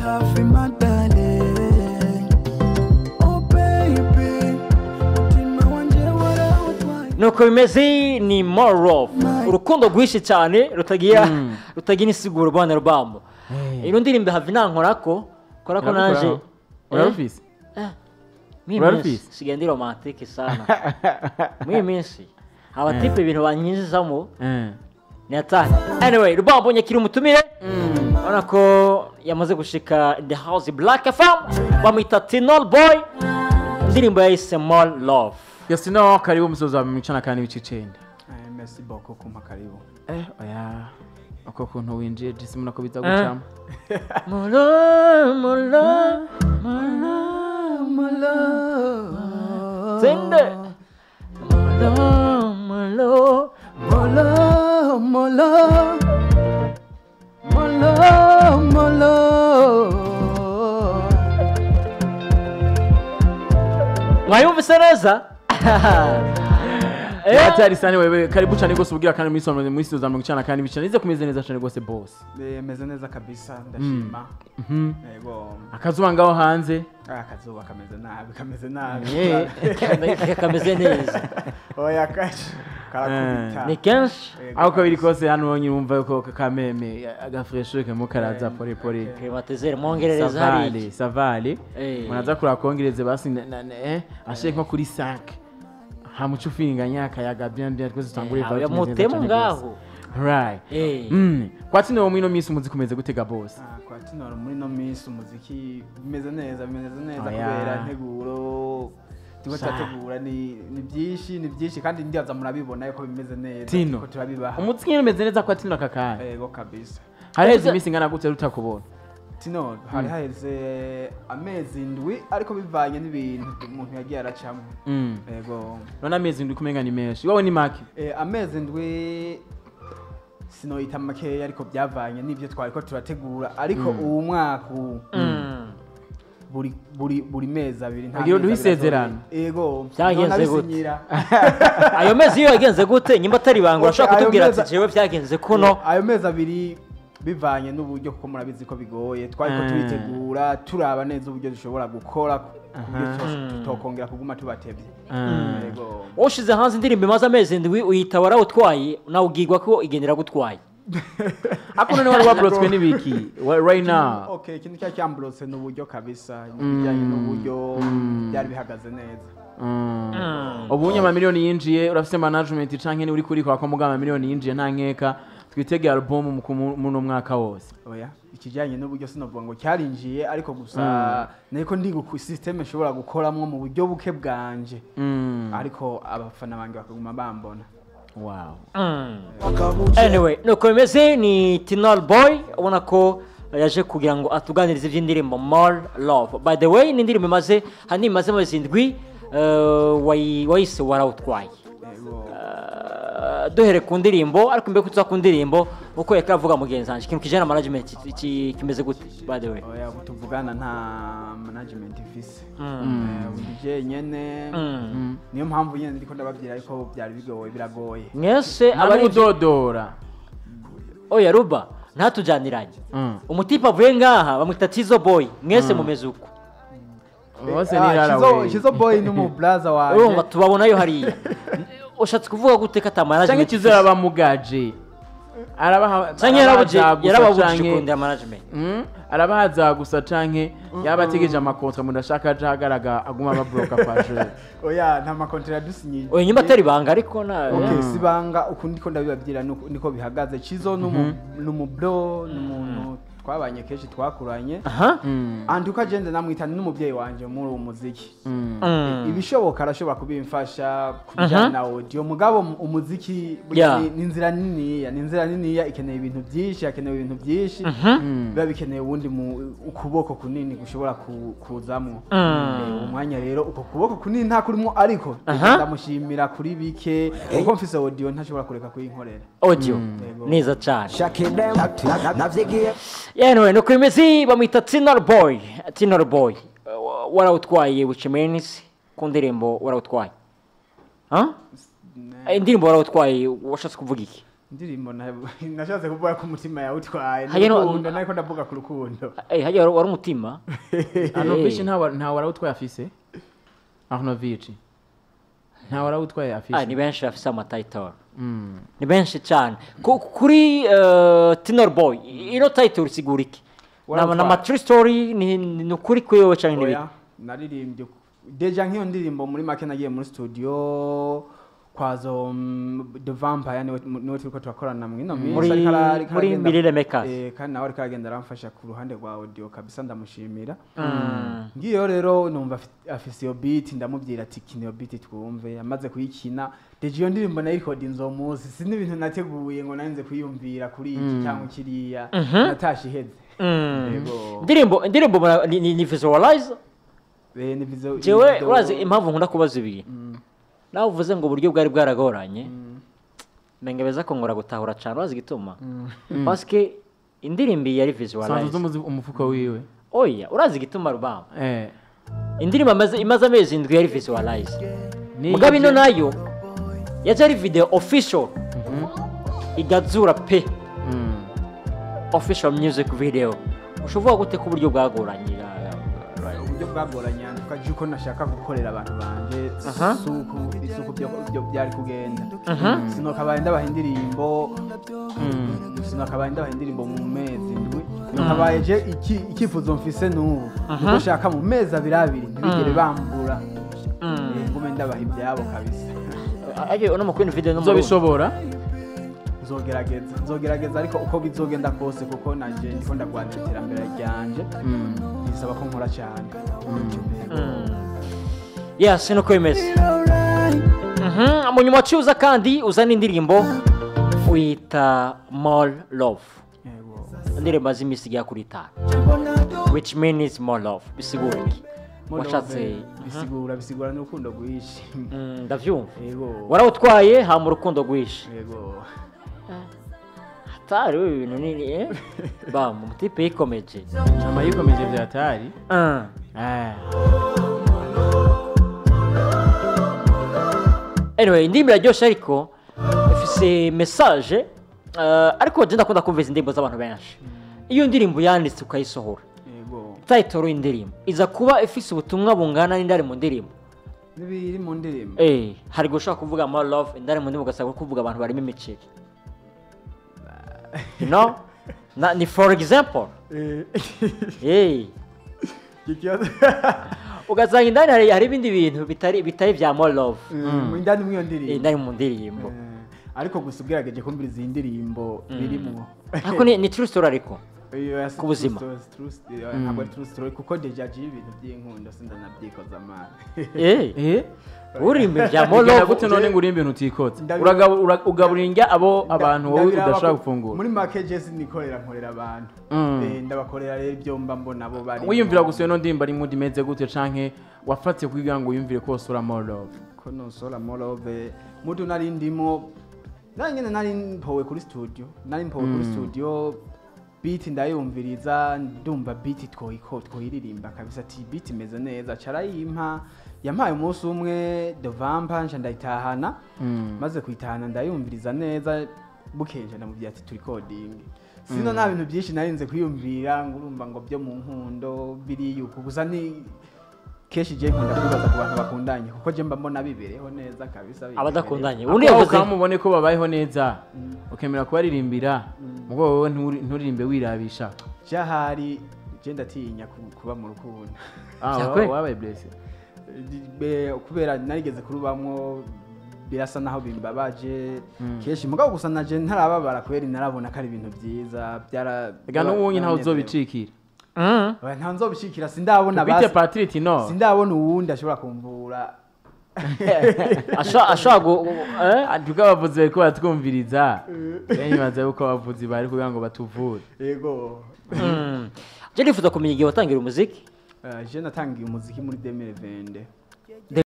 Hafi my darling. Oh baby, mutima wanje warawutwaye. Nuko bimeze, ni more love, urukundo rwinshi cyane rutagira insiguro, bwana Rubambo. Ino ndirimbo have nankorako korako nanje. Urarufise? Mimi Urarufise? sigaye ndi romantique sana muri iyi minsi, abatipe ibintu banyinjizamo ni hatari. Anyway, Rubambo, nyakira umutumire. Urabona ko yamaze gushika in the house, Black FM, bamwita Tinol Boy, indirimbo yayise More Love. Yes, no, karibu musozi wa 94.9. Merci beaucoup kumpa karibu. Oya, uko kuntu winjiye jisi muna ko biza gucamo. More love, more love, more love, More love. Sende. More love, more love. More love, more love. More love, more love. Mwayumvise neza. Hatari sana wewe, karibu cyane gose ubwira kandi muri somero muri studio za 94.9. Nize kumeze neza cyane gose, boss. Meze neza kabisa, ndashima. Yego. Akazuba ngaho hanze? Ah, akazuba kameze nabi, kameze nabi. Kameze neza. Oya, kashi karakubita. Ni kenshi. Yego. Aho ko biri kose hano wonyine wumva yuko kameme agafreshe kemo karaza pole pole. Climatiseur mwongerereza hariya. Savale savale. Munaza kurakongereze basi ashe nko kuri 5 hamuca ufinganya akayaga bien bien, twese tutangure. Oya, mutemu ngaho. Right. Kwa Tino muri ino minsi umuziki umeze gutega, boss? Ah, kwa Tino muri ino minsi umuziki bimeze neza, bimeze neza Oya. kubera integuro turiko turategura ni byinshi, ni byinshi, kandi ndibaza murabibona yuko bimeze neza. Tino. Turiko turabibaha. Umuziki nyine umeze neza kwa Tino aka kanya? Yego kabisa. Haraheze iminsi ingana gute rutakubona? Tino hari haheze amezi 7, ariko bivanye n'ibintu umuntu yagiye aracamo. Yego. None amezi 7 kumenga ni menshi, iwawe ni make? Amezi 7 sinoyita makeya, ariko byavanye n'ibyo twariko turategura, ariko uwu mwaka ubu buri mezi 2 nta Ugira mezi uduhe 2 isezerano. Yego. Byagenze gute? Nabisinyira. Ayo mezi iyo yagenze gute? Nyimba atari ibanga, urashobora Okay, ayo kutubwira ati jewe byagenze kuno. Ayo mezi 2 bivanye n'uburyo, kuko murabizi ko bigoye, twariko turitegura, turaba neza uburyo dushobora gukora ku buryo tutokongera kuguma tubatevye. Yego. Ushize hanze indirimbo imaze amezi 7 uyita warawutwaye, nawe ubwirwa ko igendera gutwaye. Ako none wari wablotswe n'ibiki right now? Okay, ikintu cya cyamburotse ni uburyo kabisa, ibijyanye n'uburyo byari bihagaze neza. Ubu unye amamiliyoni yinjiye, urafise management canke ni uri kuri kwa ko mugaba amamiliyoni yinjiye, nta nkeka twitege album muno mwaka wose? Oya, ikijyanye n'uburyo sinovuga ngo cyarinjiye, ariko gusa niko ndi ku system nshobora gukoramwo mu buryo buke bwanje, ariko abafana banjye bakaguma bambona. Anyway, nuko bimeze, ni Tinal Boy, ubona ko yaje kugira ngo atuganirize iby'indirimbo More Love. By the way, ni indirimbo imaze hani imaze amezi 7, wayise warawutwaye. Yego. Duhere ku ndirimbo, ariko mbere ko tuza ku ndirimbo, uko yariko aravuga mugenzi wanje, ikintu kijana na management kimeze gute, by the way? Oya, ubu tuvugana nta management ifise. Ubu ndi jenyene. Niyo mpamvu nyene ndiko ndababwira ariko byari bigoye, biragoye. Mwese abari abari udodora. Oya Ruba, ntatujaniranye. Umutipe avuye ngaha bamwita Tizo Boy, mwese mumeze uko. Bose Ah, ni rara we. Chizo Boy ni umu brother wanje. Urumva tubabonayo hariya, ushatse kuvuga gute ko ata Canke management? Kizo yarabamugaje, arabaha Canke yarabuje arabahaza gusa yarababujije kurondera management? Arabahaza gusa canke yabategeje amakontra mudashaka aja ahagaragara aguma ababloka kwa jeu? Oya, nta makontra yadusinyiye. Oya, nyuma atari banga ariko na Okay, sibanga, uku ndiko ndabibabwira niko bihagaze. Chizo numu bro, numuntu twabanye kenshi, twakuranye. Anduka jende namwita ni n'umubyeyi wanje muri uwo muziki. Ibishoboka arashobora kubimfasha ku bijyanye na audio, mugabo umuziki burya ni inzira niniya, ni inzira niniya ikeneye ibintu byinshi, hakenewe ibintu byinshi, biba bikeneye uwundi ukuboko kunini gushobora kuzamwo. Umwanya rero uko kuboko kunini nta kurimo, ariko ndamushimira kuri bike, kuko mfise audio ntashobora kureka kuyinkorera. Audio. Yego. Neza cyane. Shakidem, navyigiye. Anyway, nuko bimeze, bamwita Tinor Boy. Tinor Boy, warawutwaye, which means ku ndirimbo warawutwaye, huh? Indirimbo warawutwaye washatse kuvuga iki? Indirimbo nashatse kuvuga ko umutima yawutwaye. Hajya no- N'urukundo, nariko ndavuga ku rukundo. Hajya wari umutima. Arnovich nta warawutwaye afise. Arnovich nta warawutwaye afise. Ni benshi bafise ama title. Ni benshi cyane. Kuri Tinor Boy, ino title isigura iki? Warawutwaye. Na true story ni ukuri kwiwe canke ni Oya, naririmbye déjà nk'iyo ndirimbo. Muri make nagiye muri studio kwazo The Vampire, niwe turiko turakorana mwino minsi. Muri Ariko aragenda- Mirire Makers. Kandi nawe ariko aragenda aramfasha ku ruhande rwa audio kabisa, ndamushimira. Ngiyo rero numva afise iyo beat, ndamubwira ati kina iyo beat twumve. Amaze kuyikina, déjà iyo ndirimbo nayikodinze uwo munsi. Si n'ibintu nateguye ngo narinze kuyumvira kuri iki cyangwa kiriya, natashe iheze. Yego. Indirimbo ni visualize. Ni Jewe video- urazi impamvu nkunda kubaza ibi? Nawe uvuze ngo uburyo bwari bwaragoranye, menga beza ko ngora gutahura cyane. Urazi igituma? Parce que indirimbo iyi yari Sanzu visualize. z'umuzi umufuko wiwe. Oya, urazi igituma, Rubamba? Eh. Indirimbo imaze amezi 7 yari visualize. Ni Mugabo ino nayo yaje ari video official, igazura pe. Official music video. Ushobora gute ko uburyo bwagoranye? Uburyo bwagoranye, tukaje uko nashaka gukorera abantu banje suku isuku byo byari kugenda. Sinokabaye ndabaha indirimbo, sinakabaye ndabaha indirimbo mu mezi 7. Nakabaye je icyifuzo mfise n'ubu nuko nshaka mu mezi 2 ntibigere bambura. Ngume ndabaha ibyabo kabisa. Aje uno mukuru video no mu Uzobishobora? Nzogerageza, ariko uko bizogenda kose, kuko nanje ndiko ndagwanira iterambere ryanje, bisaba ko nkora cyane. Yes, nuko bimeze. Mu nyuma waciye uza kandi uzana indirimbo uyita More Love. Yego. Indirimbo z'imisi igera kuri 5, which means more love. Bisigura iki? More Washatse love, bisigura n'urukundo rwinshi. Ndavyumva. Yego. Warawutwaye hama urukundo rwinshi. Yego. Hatari we, ibintu nini bam umutipe yikomeje. Ama yikomeje vya hatari. Anyway, indirimbo iraryoshe ariko ifise message, ariko je ndakunda kumva izi ndirimbo z'abantu benshi. Iyo ndirimbo yanditse ukayisohora, Yego. title y'indirimbo iza kuba ifise ubutumwa bungana n'indari mu ndirimbo. N'ibiri mu ndirimbo. Hari gushaka kuvuga more love, indari mu ndirimbo ugasanga uri kuvuga abantu barimo imiceri. You know? Ni for example. Ikibazo Ugasanga indani hari ibindi bintu bitari vya more love. Mu indani mw'iyo ndirimbo. Indani mu ndirimbo. Ariko gusa ugerageje kumviriza iyi ndirimbo birimwo. Ariko ni true story ariko. Iyo Ku buzima. Ntabwo ari true story, kuko déjà je ibintu by'inkundo sindanabyikoza amana. Urimba vya more Bigenda love. gute none ngo urimbe ibintu utikotse? Ugaburira indya abo abantu wowe Ndabiraba udashobora gufungura. Muri make je sinikorera, nkorera abantu. Ndabakorera rero ibyo mba mbona bo bari. Wiyumvira gusa ino ndirimbo ari mood imeze gute, canke wafatse kugira ngo wiyumvire ko wosora more love? Ko nosora more love, mudu nari ndimo nari nyene nari mpowe kuri studio, beat ndayumviriza, ndumva beat twoyiko twoyiririmba kabisa, ati beat imeze neza, carayimpa. Yampaye umunsi umwe The Vampa, nca ndayitahana. Maze kuyitahana ndayumviriza neza, bukenje ndamubwira ati turi coding. Sino nta bintu byinshi narinze kwiyumvira ngo urumva ngo byo mu nkundo biri yuko gusa. Ni kenshi je nkunda kwibaza ku bantu bakundanye, kuko je mba mbona bibereho neza kabisa, bibereho. Abadakundanye. Undi Undi yavuze ukamubone ko babayeho neza, ukemera kubaririmbira, mugo wowe nturirimbe wirabisha. Jahari je ndatinya kuba mu rukundo. Vyakwe? Wabaye blessé. Kubera narigeze kurubamwo, birasa naho bimbabaje kenshi. Mugabo gusa naje ntarababara kubera narabona ko ari ibintu byiza byara. Ega n'uwunye ntawe uzobicikira. Oya, ntawe nzobicikira, sindabona bite basi. Patrick no Sindabona uwundi ashobora kumvura. Ashobora eh? Tuko abavuzi bariko baratwumviriza, nibaza yuko abavuzi bari kugira ngo batuvure. Yego. Je nifuza kumenya igihe watangira umuziki. Je natangiye umuziki muri 2020.